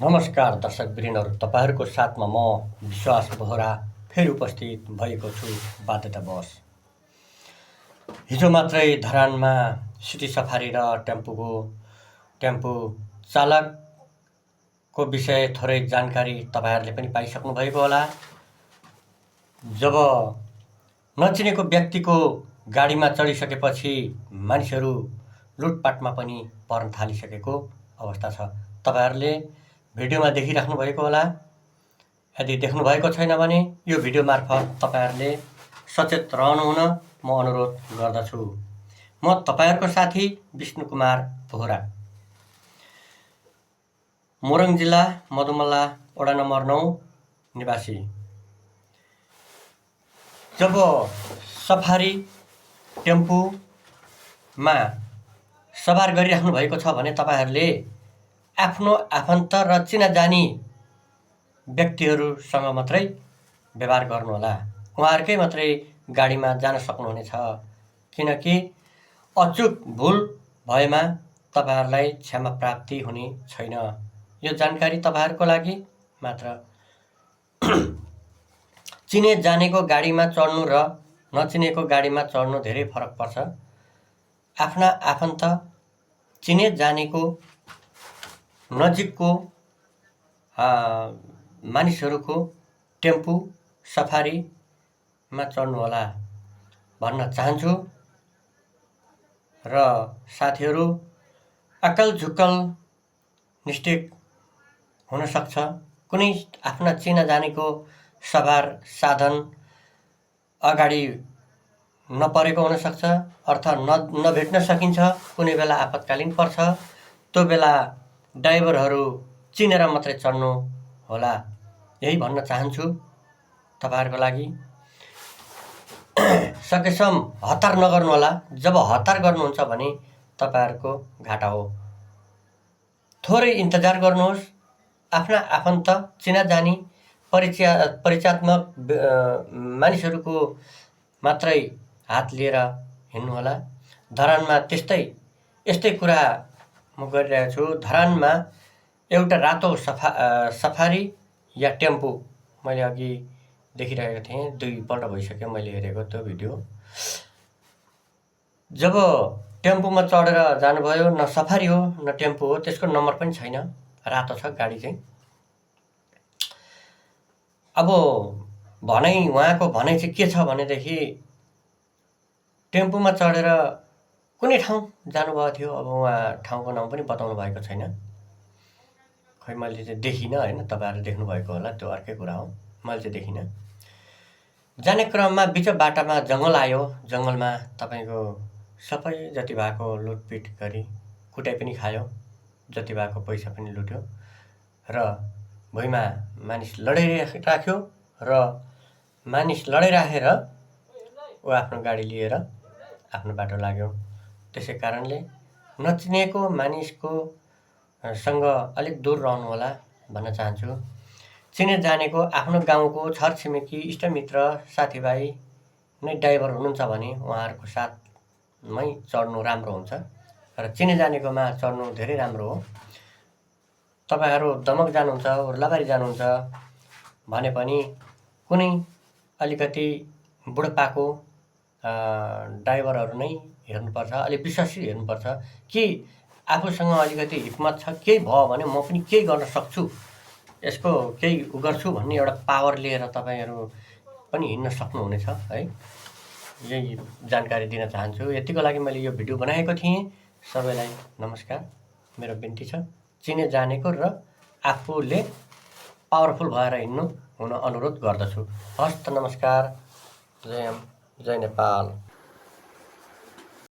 नमस्कार दर्शकवृन्दहरू, तपाईहरूको साथमा म विश्वास बोहरा फेरि उपस्थित भएको छु बाध्यतावश। हिजो मात्रै धरानमा सिटी सफारी र टेम्पो चालकको विषय थोरै जानकारी तपाईहरूले पनि पाइसक्नु भएको होला। जब नचिनेको व्यक्तिको गाडीमा चढिसकेपछि मानिसहरू लुटपाटमा पनि पर्न थालिसकेको अवस्था छ। तपाईहरूले भिडियोमा देखिराख्नु भएको होला। यदि देख्नु भएको छैन भने यो भिडियो मार्फत तपाईहरूले सचेत रहनुहुन म अनुरोध गर्दछु। म तपाईहरूको साथी विष्णु कुमार बोहरा, मोरङ जिल्ला मधुमल्ला वडा नम्बर 9 निवासी। जब सफारी टेम्पोमा सवार गरिराख्नु भएको छ भने तपाईहरूले आफ्नो आफन्त र चिनाजानी व्यक्तिहरूसँग मात्रै व्यवहार गर्नुहोला। उहाँहरूकै मात्रै गाडीमा जान सक्नुहुनेछ, किनकि अचुक भुल भएमा तपाईहरूलाई क्षमा प्राप्ति हुने छैन। यो जानकारी तपाईहरूको लागि मात्र। चिने जानेको गाडीमा चढ्नु र नचिनेको गाडीमा चढ्नु धेरै फरक पर्छ। आफ्ना आफन्त चिने जानेको नजिकको मानिसहरूको टेम्पो सफारीमा चढ्नुहोला भन्न चाहन्छु। र साथीहरू, अक्कल झुक्कल मिस्टेक हुनसक्छ। कुनै आफ्ना चिना जानेको सवार साधन अगाडि नपरेको हुनसक्छ, अर्थात् नभेट्न सकिन्छ। कुनै बेला आपतकालीन पर्छ, त्यो बेला ड्राइभरहरू चिनेर मात्रै चढ्नु होला, यही भन्न चाहन्छु तपाईहरूको लागि। सकेसम्म हतार नगर्नु होला। जब हतार गर्नुहुन्छ भने तपाईहरूको घाटा हो। थोरै इन्तजार गर्नुहोस्। आफ्ना आफन्त चिनाजानी परिचयात्मक मानिसहरूको मात्रै हात लिएर हिँड्नुहोला। धरानमा यस्तै कुरा म गरिरहेको छु। धरानमा एउटा रातो सफारी या टेम्पो मैले अघि देखिरहेको थिएँ, 2 पल्ट भइसक्यो मैले हेरेको त्यो भिडियो। जब टेम्पोमा चढेर जानुभयो, न सफारी हो न टेम्पो हो, त्यसको नम्बर पनि छैन, रातो छ गाडी चाहिँ। अब उहाँको भनाइ चाहिँ के छ भनेदेखि टेम्पोमा चढेर कुनै ठाउँ जानुभएको थियो। अब उहाँ ठाउँको नाउँ पनि बताउनु भएको छैन। खै मैले चाहिँ देखिनँ, होइन, तपाईँहरूले देख्नुभएको होला, त्यो अर्कै कुरा हो। मैले चाहिँ देखिनँ। जाने क्रममा बिच बाटामा जङ्गल आयो। जङ्गलमा तपाईँको सबै जति भएको लुटपिट गरी कुटाइ पनि खायो, जति भएको पैसा पनि लुट्यो र भुइँमा मानिस लडाइराख्यो र मानिस लडाइराखेर ऊ आफ्नो गाडी लिएर आफ्नो बाटो लाग्यो। त्यसै कारणले नचिनेको मानिसको सँग अलिक दूर रहनुहोला भन्न चाहन्छु। चिने जानेको आफ्नो गाउँको छरछिमेकी इष्टमित्र साथीभाइ नै ड्राइभर हुनुहुन्छ भने उहाँहरूको साथमै चढ्नु राम्रो हुन्छ र चिने जानेकोमा चढ्नु धेरै राम्रो हो। तपाईहरू दमक जानुहुन्छ, उर्लाबारी जानुहुन्छ भने पनि कुनै अलिकति बुढपाको ड्राइभरहरू नै हेर्नुपर्छ, अलिक विश्वासी हेर्नुपर्छ कि आफूसँग अलिकति हिम्मत छ, केही भयो भने म पनि केही गर्न सक्छु, यसको केही गर्छु भन्ने एउटा पावर लिएर तपाईहरू पनि हिँड्न सक्नुहुनेछ है। यही जानकारी दिन चाहन्छु। यतिको लागि मैले यो भिडियो बनाएको थिएँ। सबैलाई नमस्कार। मेरो बिन्ती छ, चिने जानेको र आफूले पावरफुल भएर हिँड्नु हुन अनुरोध गर्दछु। हस्त नमस्कार। जय नेपाल।